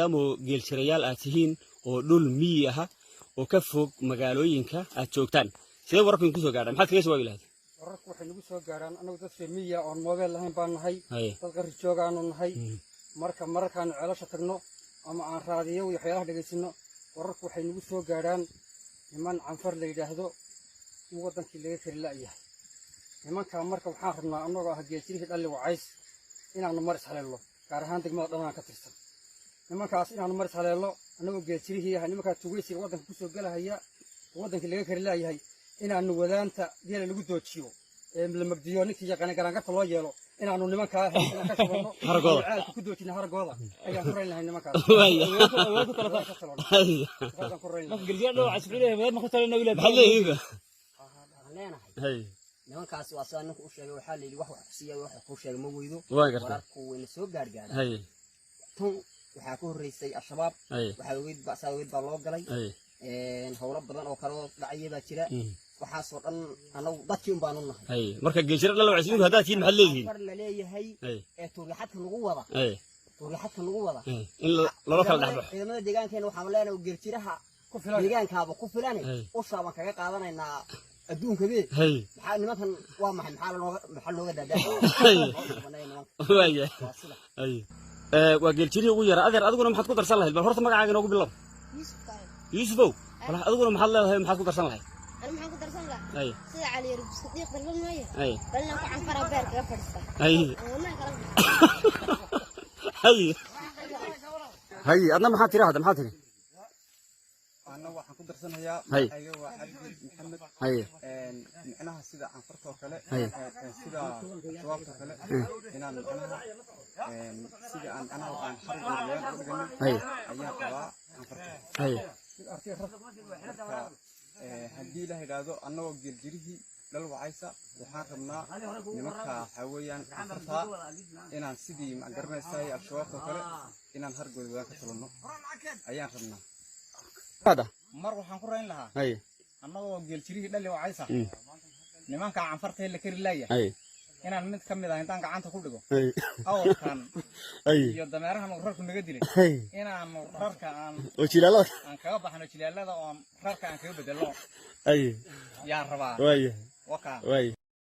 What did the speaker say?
Maadaama geeljirayaal aad tihiin oo dhul miyi aha oo ka fog magaalooyinka aad joogtaan, sidee wararku idinku soo gaadhaan? Maxaad kaga jawaabi lahayd? Wararku waxay nagu soo gaaraan, annagu dad reer miyiga oon moobeel lahayn baan nahay, dad qarri joogaanu nahay. Marka mararkaanu ceelasha tagno ama aan raadiyo iyo waxyaalaha dhegaysano, wararku waxay nagu soo gaadhaan niman Canfar la yidhaahdo in waddankii laga kari la'yahay nimankaa. Marka waxaan rabnaa, annagoo ah geeljirihii Dhalli Wacays, inaannu mar ishaleello, gaar ahaan degmada Dhammaan ka tirsan nimankaas, inaannu mar ishaleello annagoo geeljirihii ah nimankaa tugeysiga waddanka kusoo gelahaya oo waddankii laga kari la'yahay, inaannu wadaanta geela lagu doojiyo ee la magdiyo, ninkii yaqaana garaangarta loo yeelo, inaannu nimankaa inaan ka shubanno. Haragooda. Ceelka ku doojina haragooda ayaan ku rayn lahay nimankaas. Ka talano. Saasaan ku rayn lahay. Maxaad leeyihiin? Waxaan leenahay nimankaas waa sidaa ninku u sheegay. Waxaa la yidhi, wax wax ku siiya, wax kuu sheegay ma weydo. Waan gartay. Wararku wayna soo gaargaadhay. Tun waxaa ka horreysay Al-Shabaab. Waxaa ogeyd ba saa ogeyd baa loo galay. Howlo badan oo kale oo dhacaya baa jira. Waxaasoo dhan annagu dadkii un baanu nahay. Marka geeljira Dhalla Wacays idinku haddaad tihiin, maxaad leedihiin? Far la leeyahay ee tuuryaxadka lagu wada tuuryaxadka lagu wada In loola kala dhex baxo. Ciidamada deegaankeena waxaan leenahay geeljiraha ku filan deegaankaaba ku filan. Ushaa baan kaga qaadanaynaa adduunkabe. Maxaa nimankan, waa maxay, maxaa looga daadaa nimanka? Waa sida. Waa geeljirihii ugu yaraa. Adeer, adiguna maxaad ku darsan lahayd? Bal horta magacaaga inoogu bilow. Yuusuf Kaayo. Yuusufow, bal adiguna maxaad leedahay, maxaad ku darsan lahayd? Ani maxaan ku darsan lahaa? Sida Cali Yar Sadiiq dalban maayo. Bal inaan ku Canfaraa beer kaga fadhiista. Aan wadnaha kala Haye haye, adna maxaad tiri hadda? Maxaad tiri? Anna waxaan ku darsanayaa, magacayga waa Cabdi Maxamed. Micnaha sida Canfartoo kale, sida Shabaabtoo kale, inaan micnaha sida aan micnaha aan xarig weyn uga dhiganay ayaan qabaa Canfarta. Marka haddii la yidhaahdo, annagoo geeljirihii Dhal Wacaysa, waxaan rabnaa nimanka waxaa weeyaan Canfartaa inaan sidii ma garanaysaa Al-Shabaabtoo kale inaan hargooda wadaan ka talanno ayaan rabnaa. Hada. Mar waxaan ku rayn lahaa, annagoo geeljirihii Dhali Wacaysa, nimanka Canfarta la kari laaya inaan mid ka mid ah intaan gacanta ku dhigo awrkan iyo dameerahan uu rarku naga dilay, inaanu rarka aan oo jilaalada aan kaga baxno jilaalada, oon rarka aan kaga bedelno yaan rabaa. Wakaa. Waaya.